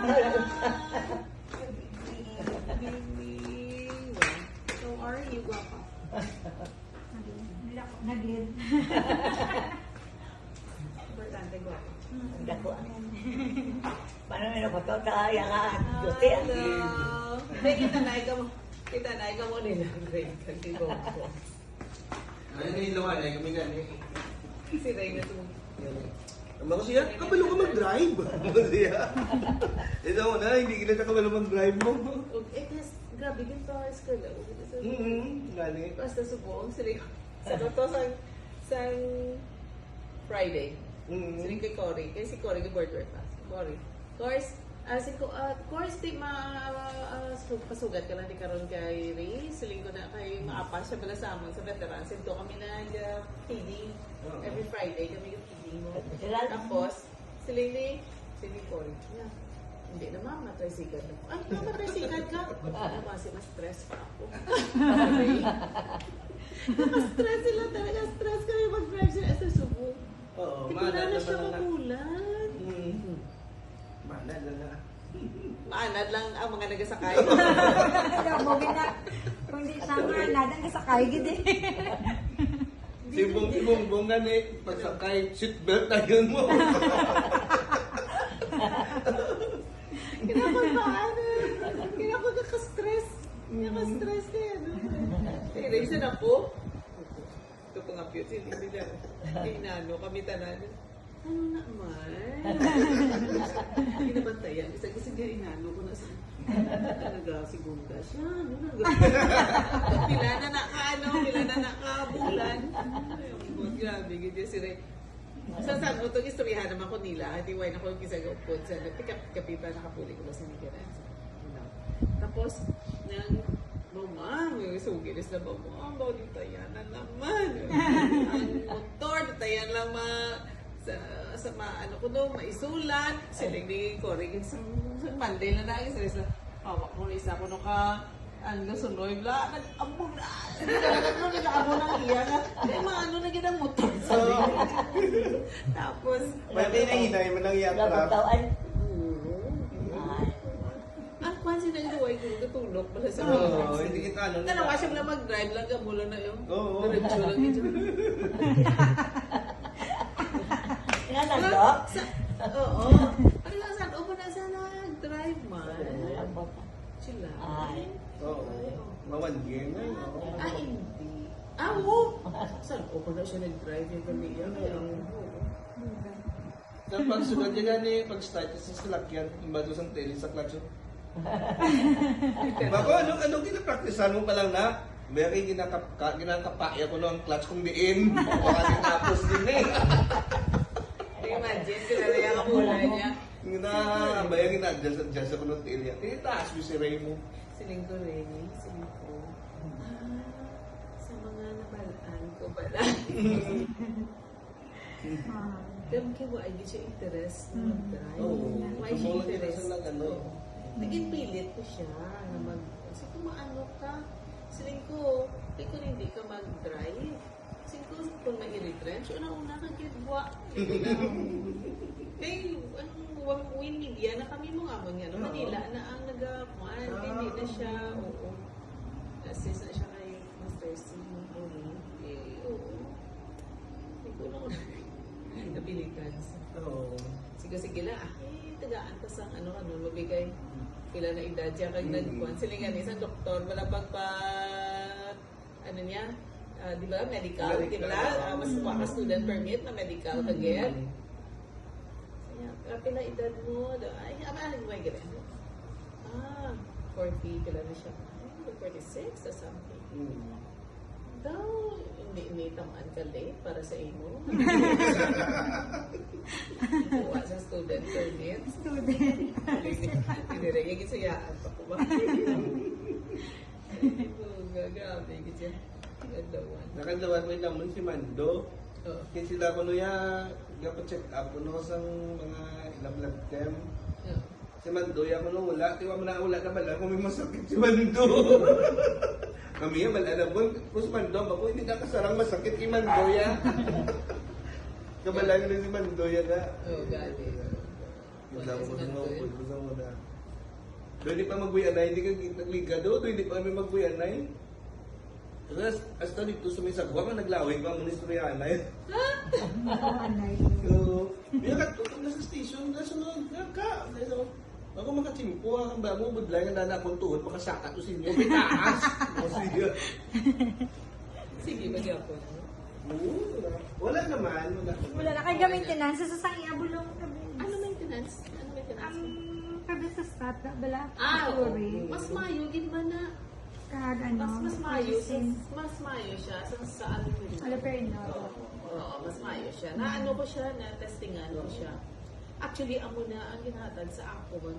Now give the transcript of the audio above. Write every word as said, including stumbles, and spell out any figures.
How are you, guapa? Nagid. Importante, guapa. Ang dako, ah. Paano may nakuto? Kaya ka, duty, ah. Hello. Hindi, kita na ikaw. Kita na ikaw mo nila. Great. Kag si Gogo. Ano na yung luha na kami gani? Si Rey na tumulong. Ang mga siya, kabalo ka mag-drive. Siya. Ito mo na, hindi kita kabalo mag-drive mo. Okay, yes. Grabe din pa sa eskwela. Mm-hmm. Gani. Basta subong sila. Sa to, sa, sa Friday. Mm-hmm. Sila kay Cory. Kay si Cory, kay board work pa. Cory. Course, ah, si Ko-, ah, course, di ma-, ah, ah, su-, pasugat ka lang di karon kay Ray. Siling ko na kay maapa siya pala sa amon sa veteran. Sinto kami na nag-, ah, feeding. Oo. Every Friday kami yung feeding mo. Veteran? Tapos, si Lily, si Nicole. Yeah. Hindi na, ma'am, matricycle na. Ay, ma'am, matricycle ka? Ano ba, si mas stress pa ako. Naka-stress sila talaga. Stress kami mag-drive sila sa Cebu. Oo, Hindi ko na maanad na siya naman na. Mabulan. Mm. Maanad na na. Maanad lang ang mga nagasakay. Kaya mo gina-, kung di siya maanad, ang gasakay, gid eh. Si Bong, si Bongbong nga ni, pagsakay, seatbelt na yun mo. Kinakabaan eh. Kinakabaan ka-stress. Naka-stress ka yan. Erase na po. Ito pa nga, Pio, hindi nila. Inano kami tanan. Ano naman? Ginabantayan. Isa kasi nga inano ko na sa talaga, segunda siya. Ano na? Pila na na ka, ano? Pila na na ka, bulan? Ay, ang buwan, grabe, gid si Rey. Sa sagot, ang istoryahan naman ko nila, di why na ko yung kisagapon sa kapita, nakapuli ko ba sa Nicaragua. Tapos, nang, mama, may sugi na sila, mama, ang bawal yung tayanan naman. Ang motor, tayan lang ma, sa, sa ma, ano ko no, maisulat. Siling ni Cory, sa, sa Monday na na, sa, sa, hawak mo na isa ko no ka, ang Luzon, no, bla, nag-ambon na. Nag-ambon ang iya nga. Kaya maano na gid ang motor sa. Oo. Tapos, May, may nahinay man ang yatra. Lagot tawaan. Mm. Ay. Ang kwan sila yung duway ko, tutulog pala sa Oo, mga hindi kita, ano, Tanawa nila. Siya lang mag-drive lang, gamulo na yung Oo. Diretso lang yun. Nga na, Sa, Doc? Sa, oo. Ano lang, saan? Opo na sana drive man. Sila. Ay. Oo. Ay, oo. Mawan yun, ay, oo. Ah, hindi. Ah, oo. Saan? Opo na siya nag-drive yung kami. Yan, ay, oo. Sa pagsulod niya gani, pag-start sa salakyan, imbado sang tennis sa clutch, oh. Bako, anong, anong ginapraktisan mo pa lang na? May kay ginakap-, ka-, ginakapaya ko no ang clutch kung diin. Baka tapos din eh. Imagine, kilala niya ka muna niya. Nga na, may ang ina-adjust, adjust ako ng tiil niya. Titaas mo si Ray mo. Siling ko, Ray, siling ko. Ah, sa mga nabalaan ko pala. Ah. Pero kay wa gyud siya interest na Mm. mag-drive. Oo. Wa siya Tumulong kita interest. Sa nag-ano. Naging pilit ko siya na mag-, kasi kung maano ka, siling ko, "Kay kung hindi ka mag-drive, siling ko, kung ma-retrench, una-una ka gyud wa." Kay, ano, one way media na kami mo nga, man, ano, Oo. Manila na ang naga-, kuwan, Ah. Hindi na siya, oo. Assist na siya kay Mister C. Oo. Eh, oo. Hindi ko na napilitan. Oo. Sige, sige lang. Ah, eh, tagaan pa sa ano, ano, mabigay. Pila na edad siya, kag Mm. nagkuhan sila nga, isang doktor, wala pagpa-, ano niya, ah, di ba, medical, Medical. Di ba? Ah, mas kuha ka student permit na medical ka, Mm. Get. Kaya, ah, pila edad mo? Daw, ay, ama, ano mo, Get? Ah, forty, pila na siya? Ay, forty-six or something. Mm. Daw, hindi, hindi tamaan ka late para sa imo. Kuha sa student permit. Student. Hindi rin, yung gisayaan pa ko ba? Ay, grabe, gid siya. Kadlawan. Nakadlawan mo yung lamon si Mando. Oo. Kaya sila ko no ya, gapa-check up ko no sa mga ilang blood tem. Oo. Si Mando, ya ko no, wala. Tiwa mo na, wala na pala kung may masakit si Mando. Kami, ya, wala na po. Kung si Mando, ba po, hindi nakasarang masakit kay Mando, ya. Kabalan na si Mando, ya na. Oo, gani. Wala ko sa mga upod ko sa mga. Doon di pa magbuyanay, hindi ka nagligado, doon di pa may magbuyanay. Tapos, hasta dito sa may sagwa nga naglawig pa, munistoryahanay. Oo, anay. So, yung katulog na sa station, nasunod, nagka, nagka, ako makatimpo, ang bamo, budlay, ang dana akong tuhod, makasaka to sa inyo, may taas. O, sige. Sige, magyapon. Oo, wala. Wala naman, wala naman. Wala na kay maintenance sa sang iya bulong. Ano maintenance? Ano maintenance? Ang kabi sa stat na bala. Ah, oo. Sorry. Mas mayo gid man na. Kag ano. Mas mas mayo sa, Since mas mayo siya sa sa ano yun. Ala, pero no. Oo, oo, mas mayo siya. Na ano ko siya, na testingan ko siya. Actually, amo na ang ginhatag sa ako nga